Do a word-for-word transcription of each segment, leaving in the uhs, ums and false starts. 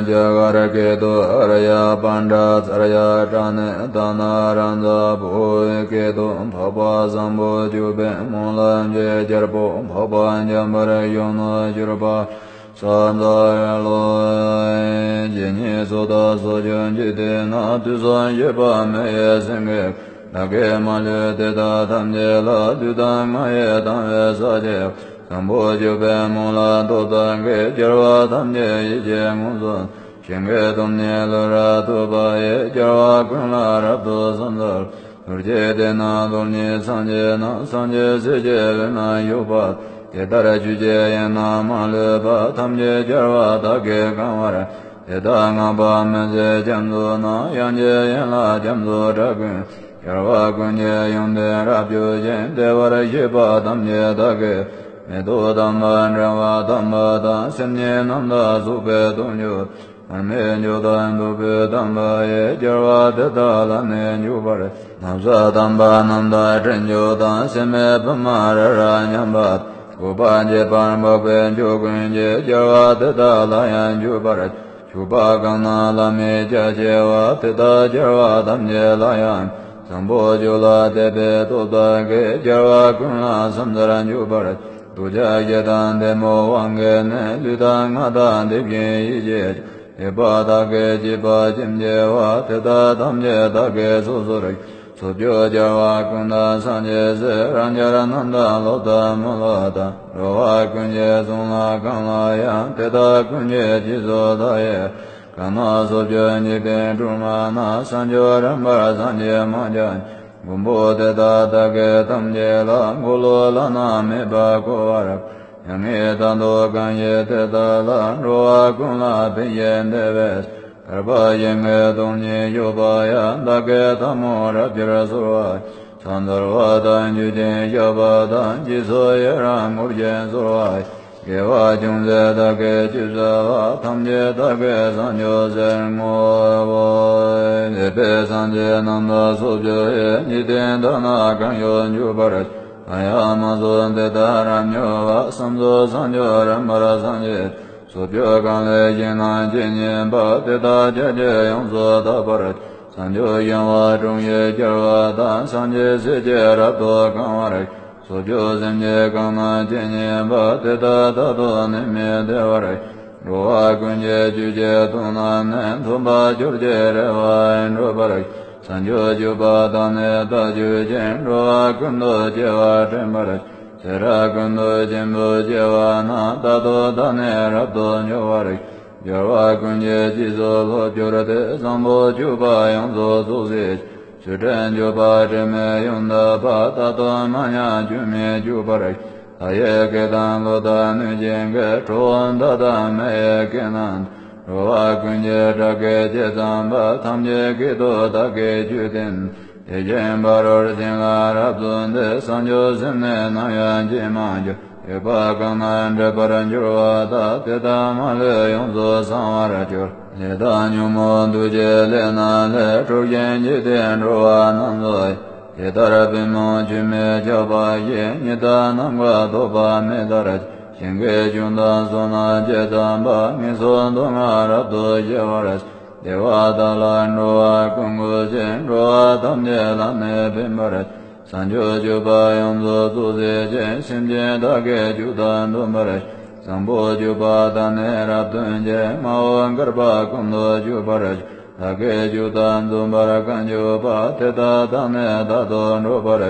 རྒྱ་གར་སྐད་དུ། ཨཱརྱ་པཎྜི་ཏ་ཨཱརྱ་པྲ་ཎི་ད་ན་རཱ་ཛ་བོ། སྐད་དུ། འཕགས་པ་བཟང་པོ་སྤྱོད་པའི་སྨོན་ལམ་གྱི་རྒྱལ་པོ། འཕགས་པ་འཇམ་དཔལ་གཞོན་ནུར་གྱུར་པ། ས་ཛ་ལོ། ཇི་སྙེད་སུ་དག་སོགས་ཀྱང་འཇིག་རྟེན་ན། དུས་གསུམ་གཤེགས་པ་མི་ཡི་སེང་གེ། བདག་གིས་མ་ལུས་དེ་དག་ཐམས་ཅད་ལ། ལུས་དང་ངག་ཡིད་དང་བས་བསགས་ཀྱི། བཟང་པོ་སྤྱོད་པའི་སྨོན་ལམ་ཐོབ་པའི་དགེས། རྒྱལ་བ་ཐམས་ཅད་ཡིད་ཀྱིས་མངོན་སུམ། ཞིང་གི་སྟོབས་ནི་ལུས་རབ་ཐོབ་པ་ཡིས། རྒྱལ་བ་ཀུན་ལ་རབ་ཏུ་ཕྱག་འཚལ་ལོ། ལྷར་བཅས་དེ་རྣམས་ཐོབ་ནས་སངས་རྒྱས་རྣམས། སངས་རྒྱས་སྲས་ཀྱི་དབུས་ན་བཞུགས་པ། དེ་ལྟར་ཆོས་ཀྱི་དབྱིངས་རྣམས་མ་ལུས་པ། ཐམས་ཅད་རྒྱལ་བ་དག་གིས་གང་བར། དེ་དག་བསྔགས་པ་སྨོན་ཚིག་རྒྱ་མཚོ་རྣམས། དབྱངས་ཀྱི་ཡན་ལག་རྒྱ་མཚོའི་སྒྲ་ཀུན། རྒྱལ་བ་ཀུན་གྱི་ཡོན་ཏན་རབ་བརྗོད་ཅིང་། བདེ་བར་གཤེགས་པ་ཐམས་ཅད་བདག་གིས། མེ་ཏོག་དམ་པ་འདྲ་བ་དམ་པ་དང་། སེམས་ཉིད་རྣམ་དག་རྫོགས་པའི་དོན་བརྗོད། མར་མེ་མཆོག་དང་ཐུབ་པའི་དམ་པ་ཡིས། རྒྱལ་བ་དེ་དག་ལ་ནི་འཇུག་པར། ན་བཟའ་དམ་པ་རྣམ་དག་དྲི་མཆོག་དང་། སྲན་མའི་བུ་མོ་རི་རབ་མཉམ་པ། བཀོད་པ་འཇིགས་པར་འཕགས་པའི་མཆོག་ཀུན་གྱིས། རྒྱལ་བ་དེ་དག་ལ་ཡང་འཇུག་པར། ཕྱུག་པོ་གང་རྣམས་ལ་མི་སྐྱོ་བྱེད་པ། དེ་དག་རྒྱལ་བ་ཐམས་ཅད་ལ་ཡང་། བཟང་པོ་སྤྱོད་ལ་དད་པས་སྟོབས་དག་གིས། རྒྱལ་བ་ཀུན་ལ་ཕྱག་འཚལ་འཇུག་པར། ཐུགས་རྗེ་ཆེ་དང་ལྡན་པའི་དབང་གིས་ནི། ལུས་དང་ངག་དང་དེ་བཞིན་ཡིད་ཀྱིས། ཡོད་པ་དག་གིས་བྱས་པ་ཅི་བྱས་པ། དེ་དག་ཐམས་ཅད་བདག་གིས་སོ་སོར། སོ་བསྐྱོད་རྒྱལ་བ་ཀུན་དང་སངས་རྒྱས་སྲས། རང་རྒྱལ་རྣམས་དང་སློབ་དང་མི་སློབ་དང་། འགྲོ་བ་ཀུན་གྱི་གསུང་ལ་གང་ལ་ཡང་། དེ་དག་ཀུན་གྱི་རྗེས་སུ་བདག་ཡི། གང་རྣམས་སོ་བསྐྱོད་འཇིག་རྟེན་སྒྲོན་མ་རྣམས། བྱང་ཆུབ་རིམ་པར་སངས་རྒྱས་མ་ཆགས། མགོན་པོ་དེ་དག་བདག་གིས་ཐམས་ཅད་ལ། འཁོར་ལོ་བླ་ན་མེད་པ་བསྐོར་བར། མྱ་ངན་དགྲ་བཅོམ་གང་བཞེད་དེ་དག་ལ། འགྲོ་བ་ཀུན་ལ་ཕན་ཞིང་བདེ་བའི། ཐར་པ་ཞིང་གི་སྟོང་ཉིད་སྤྱོད་པ་ཡང་། བདག་གིས་ཐལ་མོ་སྦྲགས་ཕྱིར་གསོལ་བ། ཕྱག་འཚལ་བ་དང་མཆོད་ཅིང་བཤགས་པ་དང་། རྗེས་སུ་ཡི་རང་བསྐུལ་ཞིང་གསོལ་བ། དགེ་བ་ཅུང་ཟད་བདག་གིས་ཅི་བསགས་པ། ཐམས་ཅད་བདག་གིས་བསམ་བརྗོད་ཟེར་བསྔོའོ། འདས་པའི་སངས་རྒྱས་རྣམས་དང་སོ་བཅུ་ཡི། འཇིག་རྟེན་དག་ན་གང་བཞུགས་འཇུག་པར། གང་ཡང་མ་གསུངས་དེ་དག་རབ་སྨྲས་པ། བསམ་རྫོགས་བྱང་ཆུབ་རིམ་པར་སངས་རྒྱས། སོ་བཅུ་གང་ལས་གཞན་རྣམས་ཇི་སྙེད་པ། དེ་དག་ཕྱོགས་བཅུ་ཡོངས་སུ་དག་པར། བྱང་ཆུབ་ཤིང་དབང་དྲུང་གཤེགས་རྒྱལ་བ་དང་། སངས་རྒྱས་སྲས་ཀྱིས་རབ་ཏུ་གང་བར། སོ་བཅུ་སེམས་ཅན་གང་རྣམས་ཇི་སྙེད་པ། དེ་དག་རྟག་ཏུ་ནད་མེད་བདེ་བར། འགྲོ་བ་ཀུན་གྱི་ཆོས་ཀྱི་དོན་རྣམས་ནི། མཐུན་པར་གྱུར་ཅིང་རེ་བ་འགྲུབ་པར། བྱང་ཆུབ་སྤྱོད་པ་དག་ནི་བདག་སྤྱོད་ཅིང་། འགྲོ་བ་ཀུན་ཏུ་སྐྱེ་བ་དྲན་པར། ཚེ་རབས་ཀུན་ཏུ་ཆེན་པོ་སྐྱེ་བ་རྣམས། རྟག་ཏུ་བདག་ནི་རབ་ཏུ་འཇོམས་པར། རྒྱལ་བ་ཀུན་གྱི་རྗེས་སུ་སློབ་གྱུར་ཏེ། བཟང་པོ་སྤྱོད་པ་ཡོངས་སུ་རྫོགས་སའི། ཆོས་དྲན་སྤྱོད་པ་དྲི་མེད་ཡོངས་དག་པ། རྟག་ཏུ་མ་ཉམས་སྐྱོན་མེད་སྤྱོད་པར། ལྷ་ཡི་སྐད་དང་ཀླུ་དང་གནོད་སྦྱིན་སྐད། ཁྲོ་བོ་དག་དང་མི་ཡི་སྐད་རྣམས། འགྲོ་བ་ཀུན་གྱི་སྐྲག་སྐད་ཇི་ཙམ་པ། ཐམས་ཅད་སྐད་དུ་བདག་གིས་ཆོས་བསྟན། དེ་བཞིན་ཕ་རོལ་ཕྱིན་ལ་རབ་ཏུ་འདུད། བྱང་ཆུབ་སེམས་ནི་ནམ་ཡང་ཇི་མ་སྐྱོ། ཡོད་པ་གང་རྣམས་འབྲེལ་པར་འབྱོར་བ་དག། དེ་དག་མ་ལུས་ཡོངས་སུ་བྱང་བར་གྱུར། ལས་དང་ཉོན་མོངས་འདུ་བྱེད་ལས་རྣམས་ལས། འཕྲོག་བྱེད་འཇིག་རྟེན་འགྲོ་བ་རྣམས་སོ། དེ་ལྟར་པུས་མོ་ཆུ་མིག་ཆགས་པ་བཞིན། ཉི་ཟླ་ནམ་མཁའ་ཐོགས་པ་མེ་ལྟར། ཞིང་གི་ཆུ་དང་སོ་རྣམས་ཇི་ཙམ་པ། ངན་སོང་སྡུག་བསྔལ་རབ་ཏུ་ཞི་བར། བདེ་བ་དག་ལ་འགྲོ་བ་ཀུན་གུས་ཤིང་། འགྲོ་བ་ཐམས་ཅད་ལ་ནི་ཕན་པར། བྱང་ཆུབ་སྤྱོད་པ་ཡོངས་སུ་རྫོགས་བྱེད་ཅིང་། སེམས་ཅན་དག་གི་སྐྱོན་དག་འདོམས་པར། བཟང་པོ་སྤྱོད་པ་དག་ནི་རབ་སྟོན་ཅིང་། མ་འོངས་བསྐལ་པ་ཀུན་ཏུ་སྤྱོད་པར། བདག་གིས་སྐྱོན་དག་འདོམས་པར་གང་གྱུར་པ། དེ་དག་དག་ནི་རྟག་ཏུ་འགྲུབ་པར།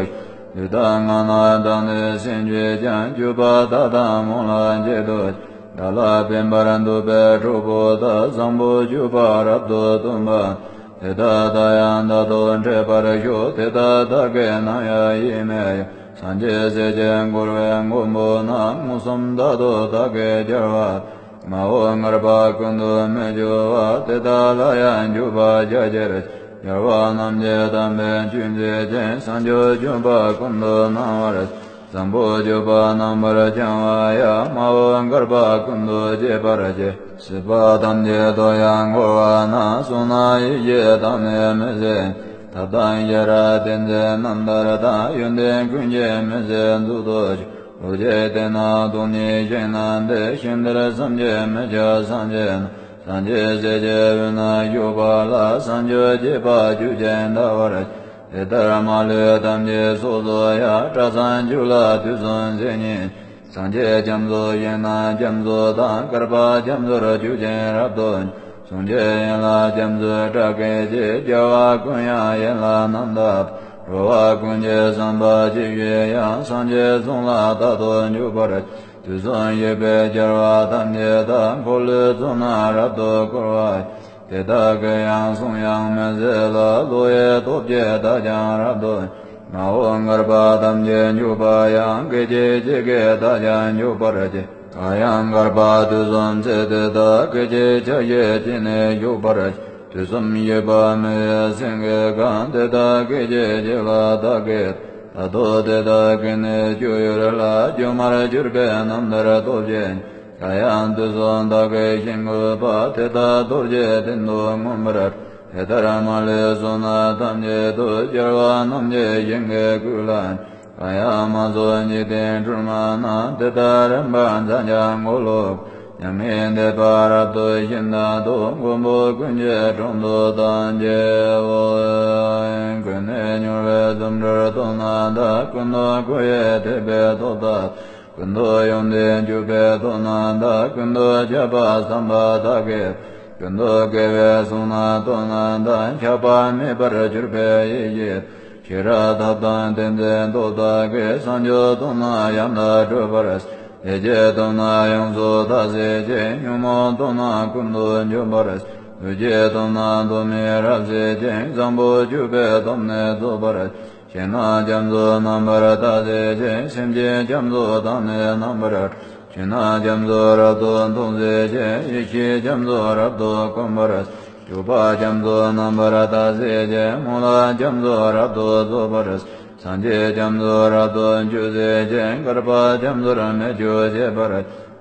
ལུས་དང་ངག་རྣམས་དག་ནི་སེམས་བསྐྱེད་ཅིང་། སྤྱོད་པ་དག་དང་སྨོན་ལམ་བསྐྱེད་དོ། བདག་ལ་ཕན་པར་འདོད་པའི་གྲོགས་པོ་དག་བཟང་པོ་སྤྱོད་པ་རབ་ཏུ་སྟོན་པ། དེ་དག་དག་ཡང་རྟག་ཏུ་འཕྲད་པར་ཤོག་དེ་དག་བདག་གིས་ནམ་ཡང་ཡིད་མི་གཡོ། སངས་རྒྱས་སྲས་ཀྱིས་བསྐོར་བའི་མགོན་པོ་རྣམས། མངོན་སུམ་རྟག་ཏུ་བདག་གིས་རྒྱལ་བ། མ་འོངས་བསྐལ་པ་ཀུན་ཏུ་མི་སྐྱོ་བ། དེ་དག་ལ་ཡང་འཇུག་པར་བྱ་ཕྱིར། རྒྱལ་བ་རྣམས་ཀྱི་དམ་པའི་ཆོས་མཛད་ཅིང་། བྱང་ཆུབ་སྤྱོད་པ་ཀུན་ཏུ་སྣང་བར། བཟང་པོ་སྤྱོད་པ་རྣམ་པར་བྱང་བ་ཡང་། མ་འོངས་བསྐལ་པ་ཀུན་ཏུ་སྤྱད་པར་བྱེད། སྲིད་པ་ཐམས་ཅད་དུ་ཡང་འཁོར་བ་ན། བསོད་ནམས་ཡེ་ཤེས་དང་ནི་མི་ཟད། ཐབས་དང་ཤེས་རབ་ཏིང་འཛིན་རྣམ་ཐར་དང་། ཡོན་ཏན་ཀུན་གྱི་མི་ཟད་མཛོད་དུ་གྱུར། རྡོ་རྗེ་གདན་ནི་སྟོང་ཉིད་ཞིང་རྣམས་ཏེ། ཞིང་དེར་བསམ་གྱིས་མི་ཁྱབ་སངས་རྒྱས་རྣམས། སངས་རྒྱས་སྲས་ཀྱི་དབུས་ན་བཞུགས་པ་ལ། བྱང་ཆུབ་སྤྱད་པ་རྒྱུད་ཀྱིས་འདའ་བར་བྱེད། དེ་ལྟར་མ་ལུས་ཐམས་ཅད་སོ་སོ་ཡང་། སྐྲ་བཟང་རྒྱུད་ལ་དུས་གསུམ་སྲས་གཉིས། སངས་རྒྱས་རྒྱ་མཚོ་ཞིང་རྣམས་རྒྱ་མཚོ་དང་། བསྐལ་པ་རྒྱ་མཚོར་རྒྱུད་ཀྱིས་རབ་ཏུ། གསུང་གཅིག་ཡན་ལག་རྒྱ་མཚོའི་སྒྲ་སྐད་ཀྱིས། རྒྱལ་བ་ཀུན་དབྱངས་ཡན་ལག་རྣམ་དག་པ། འགྲོ་བ་ཀུན་གྱི་བསམ་པ་ཇི་བཞིན་དབྱངས། སངས་རྒྱས་གསུང་ལ་རྟག་ཏུ་འཇུག་པར། དུས་གསུམ་གཤེགས་པའི་རྒྱལ་བ་ཐམས་ཅད་དང་། འཁོར་ལོའི་ཚོགས་རྣམས་རབ་ཏུ་བསྐོར་བ། དེ་དག་གི་ཡང་གསུང་དབྱངས་མི་ཟད་ལ། བློ་ཡི་སྟོབས་ཀྱིས་བདག་ཀྱང་རབ་ཏུ། མ་འོངས་བསྐལ་པ་ཐམས་ཅད་འཇུག་པ་ཡང་། སྐད་ཅིག་གཅིག་གིས་བདག་ཀྱང་འཇུག་པར་བྱེད། གང་ཡང་བསྐལ་པ་དུས་གསུམ་ཚེ་དེ་དག་སྐད་ཅིག་ཆ་ཤས་གཅིག་ནས་འཇུག་པར་བྱེད། དུས་གསུམ་གཤེགས་པ་མི་ཡི་སེང་གེ་གང་། དེ་དག་སྐད་ཅིག་གཅིག་ལ་བདག་གིས། ད་དུང་དེ་དག་གི་ནི་སྤྱོད་ཡུལ་ལ། སྒྱུ་མར་གྱུར་པའི་རྣམ་ཐར་སྟོབས་ཀྱིས། གང་ཡང་དུས་གསུམ་བདག་གིས་ཞིང་བཀོད་པ། དེ་དག་རྡོ་རྗེ་གདན་དུ་མངོན་པར། དེ་ལྟར་མ་ལུས་བསོད་ནམས་ཐམས་ཅད་དུ། རྒྱལ་བ་རྣམས་ཀྱི་ཞིང་གི་བཀོད་ལ། གང་ཡང་མ་ཚོགས་འཇིག་རྟེན་སྒྲོན་མ་རྣམས། དེ་དག་རིམ་པར་འཛག་ཀྱང་འཁོར་ལོ། མྱ་ངན་འདས་པ་རབ་ཏུ་ཞི་བདག་ཏུ། མགོན་པོ་ཀུན་གྱི་དྲུང་དུ་བདག་མཆིའོ། ཀུན་ནས་མྱུར་བའི་འཛུམ་དྲུག་སྟོབས་རྣམས་དང་། ཀུན་ཏུ་བསྐོར་བའི་ཐེག་པའི་སྟོབས་དག་ཀུན་ཏུ་ཡོངས་ཏེ་གྱུར་པའི་སྟོབས་རྣམས་དང་། ཀུན་ཏུ་ཁྱབ་པ་བསམ་པ་དག་གིས། ཀུན་ཏུ་དགེ་བའི་གསུང་རྣམས་སྟོབས་རྣམས་དང་། ཁྱབ་པ་མེད་པར་གྱུར་པའི་ཡེ་ཤེས། ཤེས་རབ་ཐབས་དང་ཏིང་འཛིན་སྟོབས་དག་གིས། བྱང་ཆུབ་སྟོབས་རྣམས་ཡང་དག་སྒྲུབ་པར། ལས་ཀྱི་སྟོབས་རྣམས་ཡོངས་སུ་དག་བྱེད་ཅིང་། ཉོན་མོངས་སྟོབས་རྣམས་ཀུན་ཏུ་འཇོམས་པར། ལུས་ཀྱི་སྟོབས་རྣམས་སྟོབས་མེད་རབ་བྱེད་ཅིང་། བཟང་པོ་སྤྱོད་པའི་སྟོབས་ནི་རྫོགས་པར། ཞིང་རྣམས་རྒྱ་མཚོ་རྣམ་པར་དག་བྱེད་ཅིང་། སེམས་ཅན་རྒྱ་མཚོ་དང་ནི་རྣམ་པར། ཆོས་རྣམས་རྒྱ་མཚོ་རབ་ཏུ་མཐོང་བྱེད་ཅིང་། ཡེ་ཤེས་རྒྱ་མཚོ་རབ་ཏུ་གོམས་པར། སྤྱོད་པ་རྒྱ་མཚོ་རྣམ་པར་དག་བྱེད་ཅིང་། སྨོན་ལམ་རྒྱ་མཚོ་རབ་ཏུ་རྫོགས་པར། སངས་རྒྱས་རྒྱ་མཚོ་རབ་ཏུ་འཇུག་བྱེད་ཅིང་། བསྐལ་པ་རྒྱ་མཚོར་མི་སྐྱོ་བྱེད་པར།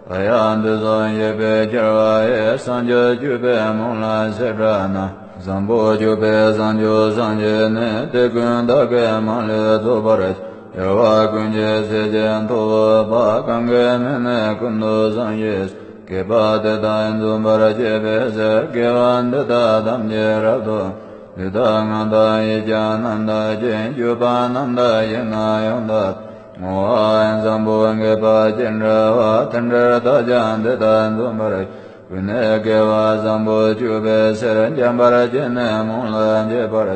ད་ཡང་དུས་གསུམ་གཤེགས་པའི་རྒྱལ་བ་ཡི། བྱང་ཆུབ་སྤྱོད་པའི་སྨོན་ལམ་བྱེ་བྲག་རྣམས། བཟང་པོ་སྤྱོད་པའི་བྱང་ཆུབ་སངས་རྒྱས་ནི། དེ་ཀུན་བདག་གིས་མ་ལུས་རྫོགས་པར་བྱ། རྒྱལ་བ་ཀུན་གྱི་སྲས་ཀྱི་ཐུ་བོ་པ། གང་གི་མིང་ནི་ཀུན་ཏུ་བཟང་ཞེས། བསྐལ་པ་འདི་དག་འཛུམ་པར་བྱེད་པའི་ཕྱིར། དགེ་བ་འདི་དག་ཐམས་ཅད་རབ་ཏུ། ལུས་དང་ངག་དང་ཡིད་ཀྱང་རྣམ་དག་ཅིང་། སྤྱོད་པ་རྣམ་དག་ཡིད་ནི་ཡང་དག་བསྔོ་བ་བཟང་པོ་དགེ་བ་ཅི་འདྲ་བ། དེ་འདྲར་བདག་ཀྱང་འདི་དག་འཛུམ་པར། ཀུན་ནས་དགེ་བ་བཟང་པོ་སྤྱོད་པའི་ཕྱིར། འཇམ་དཔལ་གྱི་ནི་སྨོན་ལམ་བྱེད་པར།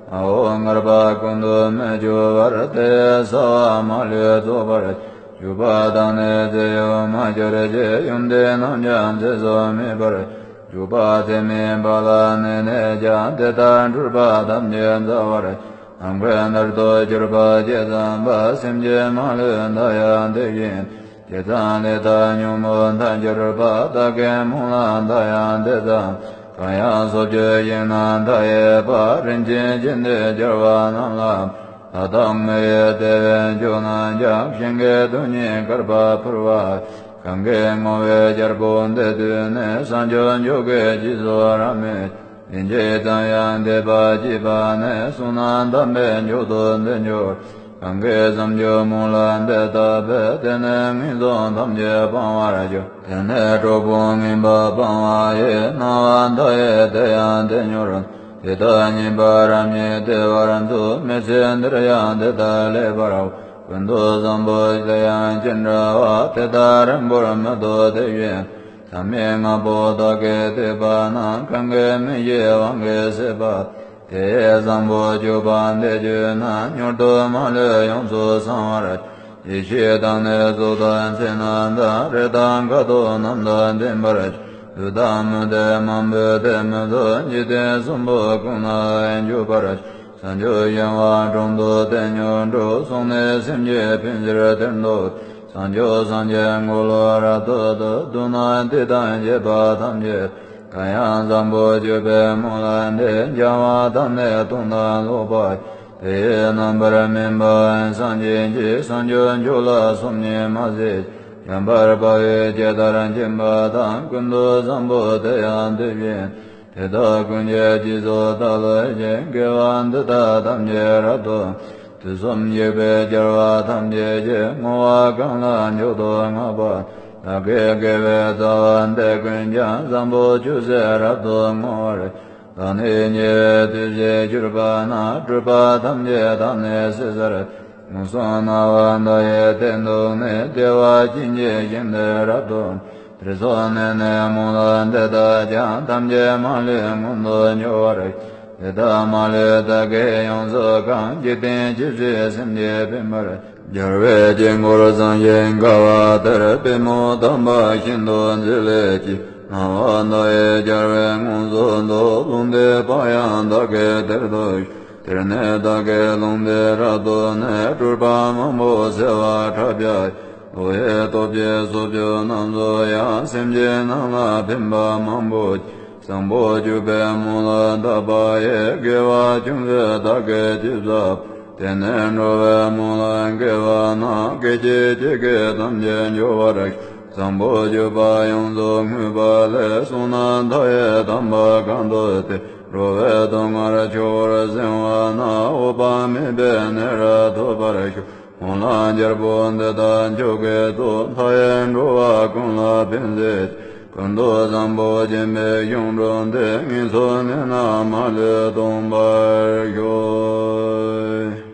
མ་འོངས་བསྐལ་པ་ཀུན་ཏུ་མི་སྐྱོ་བར། དེ་ཡི་བྱ་བ་མ་ལུས་རྫོགས་པར་བྱེད། སྤྱོད་པ་དང་ནི་ཚེ་ཡོད་མ་གྱུར་ཅིག། ཡོན་ཏན་རྣམས་ཀྱང་ཚེ་གཟུགས་མེད་པར་བྱེད། སྤྱོད་པ་ཚད་མེད་པ་ལ་གནས་ནས་ཀྱང་། དེ་དག་འཁྲུལ་པ་ཐམས་ཅད་འཛག་པར་བྱེད། ནམ་མཁའི་མཐར་ཐུག་གྱུར་པ་ཇི་ཙམ་པ། སེམས་ཅན་མ་ལུས་མཐའ་ཡས་དེ་བཞིན་ཇི་ཙམ་ལས་དག་ཉོན་མོངས་མཐའ་གྱུར་པ། བདག་གི་སྨོན་ལམ་མཐའ་ཡང་དེ་ཙམ། གང་ཡང་སོ་སྐྱེ་ཞིང་རྣམས་མཐའ་ཡས་པ། རིན་ཆེན་བརྒྱན་ཏེ་རྒྱལ་བ་རྣམས་ལ། ལྷ་དང་མི་ཡི་བདེ་བའི་མཆོག་རྣམས་ཀྱང་། ཞིང་གི་རྡུལ་སྙེད་བསྐལ་པར་ཕུལ་བ། གང་གིས་བསྔོ་བའི་རྒྱལ་པོ་འདི་ཐོས་ནས། བྱང་ཆུབ་མཆོག་གི་རྗེས་སུ་རབ་མོས། ལན་གཅིག་ཙམ་ཡང་འདས་པ་སྐྱེས་པ་ནས། བསོད་ནམས་དམ་པའི་མཆོག་ཏུ་འདི་འགྱུར། གང་གིས་བྱང་ཆུབ་སྨོན་ལམ་འདི་ལྟ་བས། དེ་ནི་ངན་སོང་ཐམས་ཅད་སྤང་བར་འགྱུར། དེ་ནི་གྲོགས་པོ་ངན་པ་སྤང་བ་ཡི། སྣང་བ་མཐའ་ཡས་དེ་ཡང་དེར་མྱུར། དེ་དག་ཉེས་པ་རབ་ཉིད་སྟེ་བར་མཚོ། མི་ཚེ་འདིར་ཡང་དེ་དག་ལེགས་པར་འོང་། ཀུན་ཏུ་བཟང་པོ་དེ་ཡང་ཅི་འདྲ་བ། དེ་དག་རིང་པོར་མི་ཐོགས་དེ་བཞིན། མཐའ་མེད་ལྔ་པོ་དག་གིས་བསྡུས་པ་རྣམས། གང་གི་མིག་གི་དབང་གིས་གཟིགས་པ། དེ་ཡི་བཟང་པོ་སྤྱོད་པ་འདི་བརྗོད་ན། མྱུར་དུ་མ་ལུས་ཡོངས་སུ་བྱང་བར། ཡེ་ཤེས་དང་ནི་གཟུགས་དང་ཚེ་རྣམས་དང་། རེག་དང་ཁ་དོག་རྣམས་དང་ལྡན་པར་གྱུར། ལུས་དང་མི་ལྡན་མང་པོས་དེ་མི་ཚོར། འཇིག་རྟེན་གསུམ་པོ་ཀུན་ན་འཇུག་པར་གྱུར། བྱང་ཆུབ་ཤིང་དབང་དྲུང་དུ་དེ་མྱུར་འགྲོ། བསམས་ནས་སེམས་ཅན་ཕན་ཕྱིར་དེར་འདུག། བྱང་ཆུབ་སངས་རྒྱས་འཁོར་ལོ་རབ་ཏུ་བསྡུ། མདོར་ན་དེ་དང་བཅས་པ་ཐམས་ཅད། གང་ཡང་བཟང་པོ་སྤྱོད་པའི་སྨོན་ལམ་འདི། བྱང་བ་དང་ནི་སྟོང་དང་ལྷག་པ། དེ་ཡི་རྣམ་པར་སྨིན་པ་སངས་རྒྱས་ཀྱི་སངས་རྒྱས་མཆོག་ལ་སོམ་ཉི་མ་བྱེད། བྱམས་པར་དཔའ་བོས་ཇི་ལྟར་མཁྱེན་པ་དང་། ཀུན་ཏུ་བཟང་པོ་དེ་ཡང་དེ་བཞིན། དེ་དག་ཀུན་གྱི་རྗེས་སུ་བདག་སློབ་ཅིང་། དགེ་བ་འདི་དག་ཐམས་ཅད་རབ་ཏུ། དུས་གསུམ་གཤེགས་པའི་རྒྱལ་བ་ཐམས་ཅད་ཀྱིས། བསྔོ་བ་གང་ལ་མཆོག་ཏུ་བསྔགས་པ། བདག་གི་དགེ་བའི་རྩ་བ་འདི་ཀུན་ཀྱང་། བཟང་པོ་ཅུང་ཟད་རབ་ཏུ་བསྔོ་བར། བདག་ནི་ཉེ་བའི་དུས་སུ་གྱུར་པ་ན། སྒྲུབ་པ་ཐམས་ཅད་བདག་ནི་ཟད་སར། མངོན་སུམ་སྣང་བ་མཐའ་ཡས་སྟེང་དུ་ནི། བདེ་བ་ཅན་གྱི་ཞིང་དེ་རབ་ཏུ། དེར་སོང་ནས་ནི་མོན་ལ་འདི་དག་ཀྱང་། ཐམས་ཅད་མ་ལུས་མངོན་དུ་འགྱུར་བར། དེ་དག་མ་ལུས་བདག་གིས་ཡོངས་སུ་གང་། འཇིག་རྟེན་ཇི་སྲིད་སེམས་ཅན་ཕན་པར། རྒྱལ་བའི་དཀྱིལ་འཁོར་བཟང་ཞིང་དགའ་བ་དེར། པུས་མོ་བསྡམས་པ་ཤིན་ཏུ་མཛེས་ལེགས་ཀྱི། སྣང་བ་མཐའ་ཡས་རྒྱལ་བའི་ངོས་སུ་འདུག། ལུང་བསྟན་པ་ཡང་བདག་གིས་དེར་ཐོས་ཤིང་། དེར་ནི་བདག་གིས་ལུང་བསྟན་རབ་ཏུ་ནི། སྤྲུལ་པ་མང་པོ་བྱེ་བ་ཕྲག་བརྒྱ། ཀླུ་ཡི་སྟོབས་ཀྱིས་སྲོག་གཅོད་རྣམས་སུ་ཡང་། སེམས་ཅན་རྣམས་ལ་ཕན་པ་མང་པོ་བྱེད། བཟང་པོ་སྤྱོད་པའི་མོན་ལ་དག་པ་ཡི། དགེ་བ་ཅུང་ཟད་བདག་གིས་ཅི་བསགས། དེ་ནས་འགྲོ་བའི་མོན་ལ་དགེ་བ་རྣམས། སྐད་ཅིག་གཅིག་གིས་ཐམས་ཅད་འཇོམས་པར་ཤོག། བཟང་པོ་སྤྱོད་པ་ཡོངས་སུ་བསྔོས་པ་ལས། བསོད་ནམས་མཐའ་ཡས་དམ་པ་གང་ཐོབ་སྟེ། འགྲོ་བའི་སྡུག་བསྔལ་ཆེ་བར་བྱུང་བ་ན། འོད་དཔག་མེད་པའི་གནས་རབ་ཐོབ་པར་ཤོག། སྨོན་ལམ་རྒྱལ་པོ་འདི་དག་མཆོག་གི་སྟོབས། མཐའ་ཡས་འགྲོ་བ་ཀུན་ལ་ཕན་མཛད་ཅིང་། ཀུན་ཏུ་བཟང་པོ་སྦྱིན་པའི་གཞུང་གྲུབ་སྟེ། ངན་སོང་གནས་རྣམས་མ་ལུས་སྟོངས་པར་ཤོག།